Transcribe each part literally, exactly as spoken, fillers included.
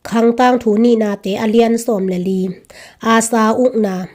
Khangtang Thu Nihnate a lian sawm le li. Asa ukna.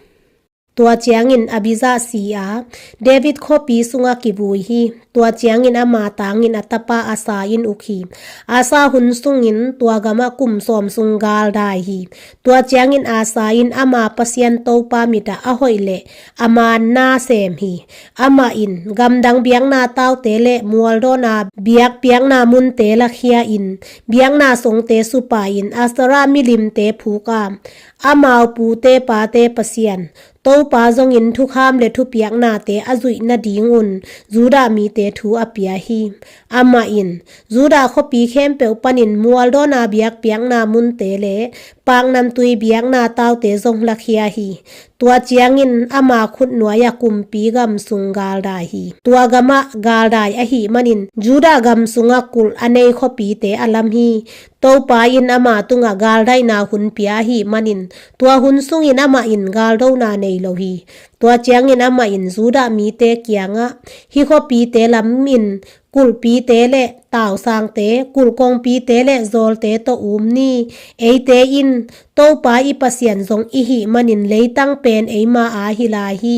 Tua ciangin Abijah si a, David khuapi sungah kivui hi. Tua ciangin ama tangin a tapa Asa in uk hi. Asa hun sungin tua gamah kum sawm sung galdai hi. Tua ciangin Asa in ama Pasian Topa mitah a hoih le a manna sem hi. Amah in gamdang biakna taute le mualdawna biakpiakna munte lakhia in, biakna songte supa in, Asherah milimte phuk a, amau pute pate Pasian Topa zongin thukham le thupiaknate a zuih nadingun Judah mite thu a pia hi. Amah in Judah khuapi khempeuh panin mualdawna biakpiakna munte le paknamtui biakna taute zong lakhia hi. Tua ciangin ama khutnuai-ah kumpi gam sung galdai hi. Tua gamah galdai ahih manin Judah gam sungah kulh a nei khuapite a lam hi. Topa in ama tungah galdaihna hun pia ahih manin tua hun sungin amah in galdona nei lo hi. Tua ciangin amah in Judah mite kiangah, hih khuapite lamin kulhpite le tausangte, kulhkongpite le zawlte tawh um ni. Eite in Topa i Pasian zong i hih manin leitang pen eima a hi lai hi.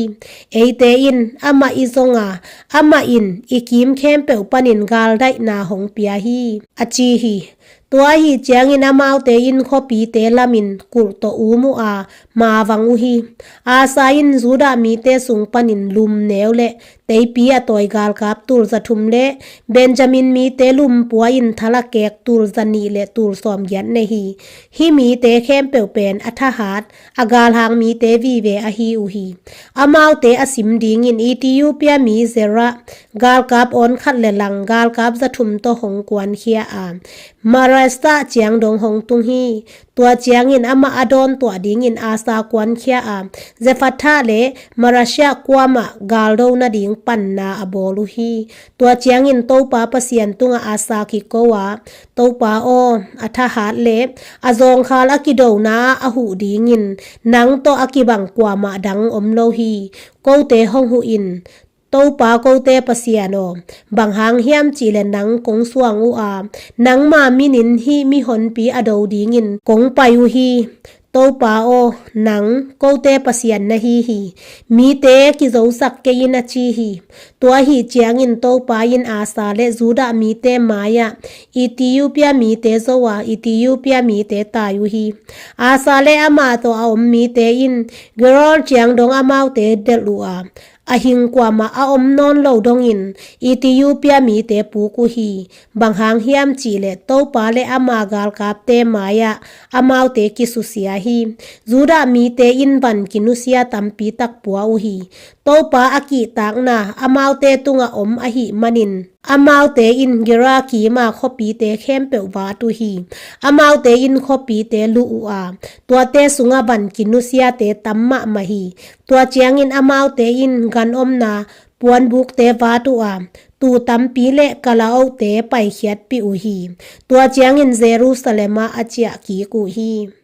Eite in amah i zong a, amah in i kim khempeuh panin galdaihna hong pia hi, a ci hi. Tua ahi ciangin amaute in khuapite lamin kulh tawh um uh a, mavang uh hi. Asa in Judah mite sung panin lumneu le teipi a tawi galkap tul za thum le Benjamin mite lumpua in thal a kek tul za nih le tul sawmgiat nei hi. Hih mite khempeuh pen a thahat, a galhang mite vive ahi uh hi. Amaute a sim dingin Ethiopia mi Zerah galkap awn khat le lang galkap za thum tawh hong kuankhia a, Maresa ciang dong hong tung hi. Tua ciangin amah a dawntuah dingin Asa kuankhia a, Zefata le Maresa kuamah galdo nading panna a bawl uh hi. Tua ciangin Topa Pasian tungah Asa kiko a, Topa aw, a thahat le a zawngkhal a kidona ah a huh dingin nang tawh a kibang kuamah dang om lo hi. Kote hong huh in, Topa kote Pasian aw, bang hang hiam cihleh nang kong suang uh a, nangma minin hih mihonpi a do dingin kong pai uh hi. Topa aw, nang kote Pasian na hi hi. Mite kizosak kei in, a ci hi. Tua ahi ciangin Topa in Asa le Judah mite mai-ah Ethiopia mite zo a, Ethiopia mite tai uh hi. Asa le amah tawh a om mite in Gerar ciang dong amaute delh uh a, a hing kuamah a om nawn lo dongin Ethiopia mite puk uh hi. Bang hang hiam cihleh Topa le ama galkapte mai-ah amaute kisusia hi. Judah mite in van kinusia tampi tak pua uh hi. Topa a kihtakna amaute tungah om ahih manin amaute in Gerar kima khuapite khempeuh vat uh hi. Amaute in khuapite luh uh a, tuate sungah van kinusiate tam mahmah hi. Tua ciangin amaute in gan omna puanbukte vat uh a, tuu tampi le kalaohte paikhiatpih uh hi. Tua ciangin Jerusalem ah a ciah kik uh hi.